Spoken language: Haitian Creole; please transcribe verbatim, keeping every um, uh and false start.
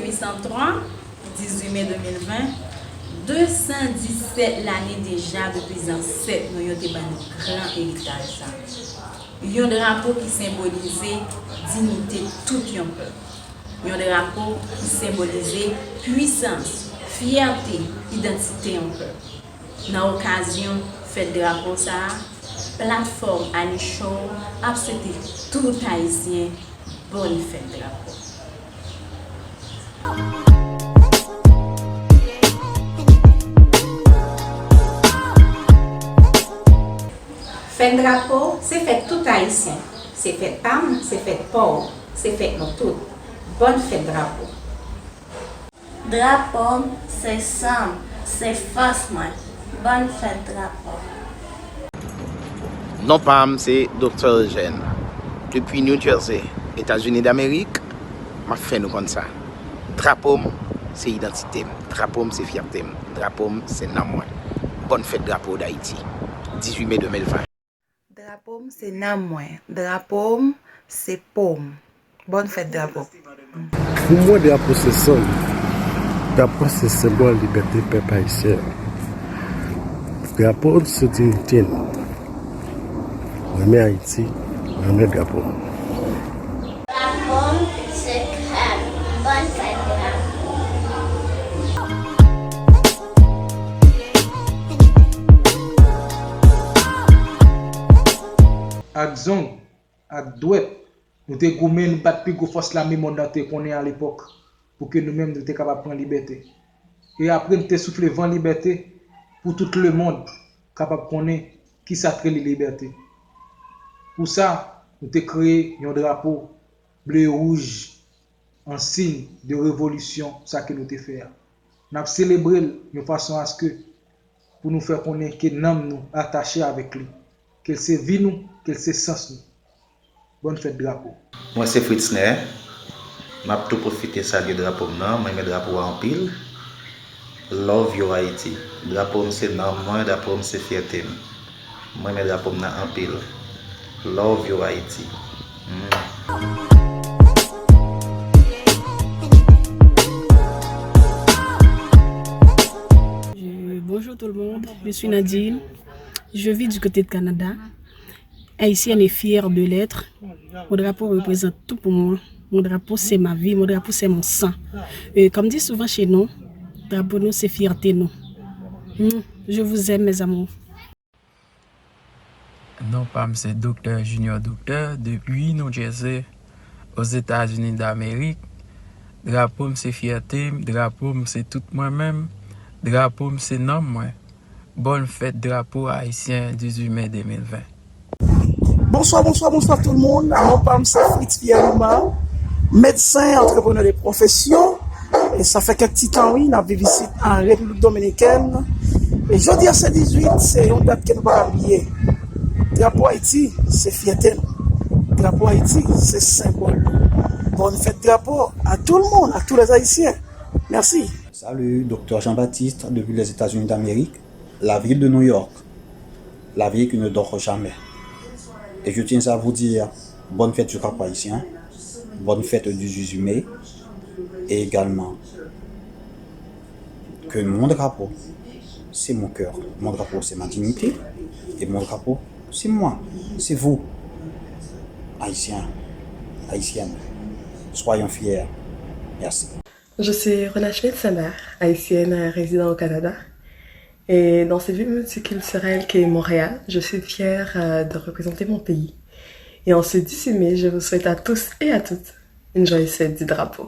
Mil san twa, dizuit me de mil ven, de san disèt lane deja depi zansèt nou yo te ban nou gran eritaj sa. Yon drapo ki senbolize diyite tout yon pèp. Yon drapo ki senbolize pwisans, fyète, idantite yon pèp. Nan okazyon fèt drapo sa a, platfòm Anichow ap swete tout Ayisyen bòn fèt drapo. Fèt drapo, se fèt tout Ayisyen. Se fèt pa m, se fèt pa w, se fèt nou tout. Bòn fèt drapo. Drapo m, se san m, se fòs mwen. Bòn fèt drapo. Non pa m se Doktè Eugène. Depi New Jersey, Etazini Damerik, m ap fè nou konn sa. Drapo m, se idantite m. Drapo m, se fyète m. Drapo m, se nanm mwen. Bòn fèt drapo Dayiti, dizuit me de mil ven. Drapo m se nanm mwen. Drapo m se po m. Bòn fèt drapo. Pou mwen, drapo se san m. Drapo se senbòl libète pèp ayisyen an. Drapo n se diyite n. Renmen Ayiti, renmen drapo n. Drapo m se kè m. Bòn fèt drapo. Ak zong, ak dwèt, nou te goumen, nou bat pi gwo fòs lame mond lan te konnen alepòk, pou ke nou menm nou te kapab pran libète. E apre nou te soufle van libète pou tout lemonn kapab konnen kisa k rele libète. Pou sa, nou te kreye yon drapo ble e wouj an siy de revolisyon sa ke nou te fè a. N ap selebre l yon fason aske pou nou fè konnen ke nanm nou atache avèk li, ke l se vi nou, ke l se sans nou. Bòn fèt drapo. Mwen se Fritzner. M ap tou pwofite salye drapo m nan. Mwen renmen drapo a anpil. Love you Haiti. Drapo m se nanm mwen, drapo m se fyète m. Mwen renmen drapo m nan anpil. Love you Haiti. Bonjour tout le monde, je suis Nadine. Je vis du côté de Canada. Haïtienne et fière de l'être. Mon drapeau représente tout pour moi. Mon drapeau, c'est ma vie. Mon drapeau, c'est mon sang. Et comme dit souvent chez nous, drapeau nous, c'est fierté nous. Je vous aime, mes amours. Non pa m se Doktè Junior Docteur depi New Jersey, Ozetazini Damerik. Drapo m se fyète m, drapo m se tout mwen menm, drapo m se nanm mwen. Bòn fèt drapo ayisyen dizuit me de mil ven. Bonswa, bonswa, bonswa tout moun. Non pa m se Fritz Pierre Luma, medsen, antreprenè de pwofesyon. E sa fè kèk ti tan wi, n ap viv isit an Repiblik Dominikèn. E jodi a se dizuit, se yon dat ke nou pa ka bliye. Drapo Ayiti, se fyète nou. Drapo Ayiti, se senbòl nou. Bòn fèt drapo a tout le monde, a tous les Haïtiens. Merci. Salut, Docteur Jean-Baptiste depuis les États-Unis d'Amérique, la ville de New York, la ville qui ne dort jamais. Et je tiens à vous dire bonne fête du drapeau haïtien, bonne fête du dix-huit mai, et également que mon drapeau, c'est mon cœur, mon drapeau, c'est ma dignité, et mon drapeau, c'est moi, c'est vous, Haïtiens, Haïtiennes. Soyons fiers. Merci. Je suis Renachel Sabar, haïtienne résidant au Canada. Et dans cette ville multiculturelle qu'est Montréal, je suis fière euh, de représenter mon pays. Et en ce dix-huit mai, je vous souhaite à tous et à toutes une joyeuse fête du drapeau.